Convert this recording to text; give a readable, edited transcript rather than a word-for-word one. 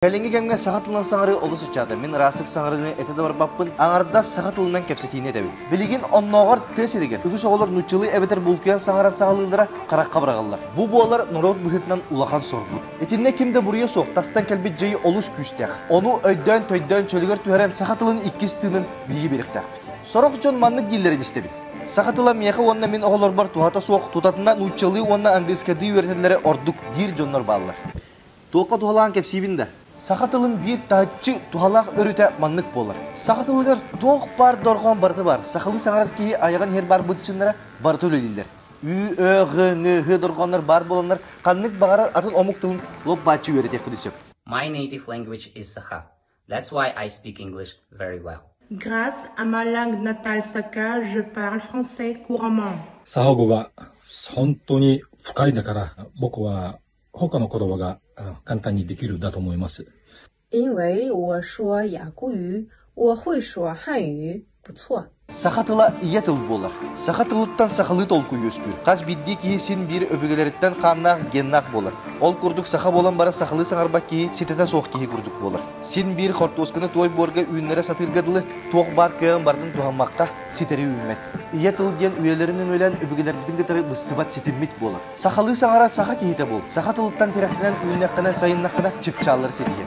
Кэлиҥҥи кэмҥэ саха тылынан саҥарыы олус ыччаата. Мин ыраастык саҥарыыны этэ да барбаппын, аҥардас саха тылынан кэпсэтиини этэбин. Билигин оннооҕор тыа сиригэр үгүс оҕолор нууччалыы эбэтэр булкуйан саҥаран саҕалыыллара харахха быраҕыллар. Бу буолар норуот быһыытынан улахан сорбут. Итиннэ ким да буруйа суох, тастан кэлбит дьайыы олус күүстээх. Ону өйдөөн-төйдөөн чөлүгэр түһэрэн саха тылын иккис тыынын биһиги биэриэхтээхпит. Сорох дьон маннык дииллэрин истэбит. Саха тыла миэхэ уонна мин оҕолорбор туһата суох, тутатына нууччалыы уонна английскайдыы үөрэтэллэрэ ордук диир дьоннор бааллар. Туохха туһалаан кэпсиибин да? Саха тылын биир таһыччы туһалаах өрүтэ маннык буолар. Саха тылыгар туох баар дорҕоон барыта баар. Сахалыы саҥарар киһи айаҕын иһэр баар быччыннара барыта үлэлииллэр. Ү, Ö, Ҕ, Ҥ, Һ дорҕооннор баар буоланнар ханнык баҕарар атын омук тылын лоп-бааччы үөрэтиэхпитин сөп. My native language is Sakha. That's why I speak English very well. Grâce à ma langue natale Sakha, je parle français couramment. サハ語が本当に深いだから、僕は他の言葉が簡単にできるだと思います。因为我说雅古语，我会说汉语，不错。 Саха тыла ийэ тыл буолар. Саха тылыттан сахалыы толкуй үөскүүр. Хас биирдии киһи син биир өбүгэлэриттэн хааннаах геннаах буолар. Ол курдук саха буолан баран сахалыы саҥарбат киһи ситэтэ суох киһи курдук буолар. Син биир хортуосканы туой буорга үүннэрэ сатыырга дылы туох баар кыаҕын барытын туһаммакка ситэри үүммэт. Ийэ тыл диэн үйэлэрин өҥөлөөн өбүгэлэрбитин кытары быстыбат ситиммит буолар. Сахалыы саҥарар саха киһитэ буол. Саха тылыттан тирэхтэнэн үүннэххинэ, сайыннаххына чыпчааллары ситиһиэҥ.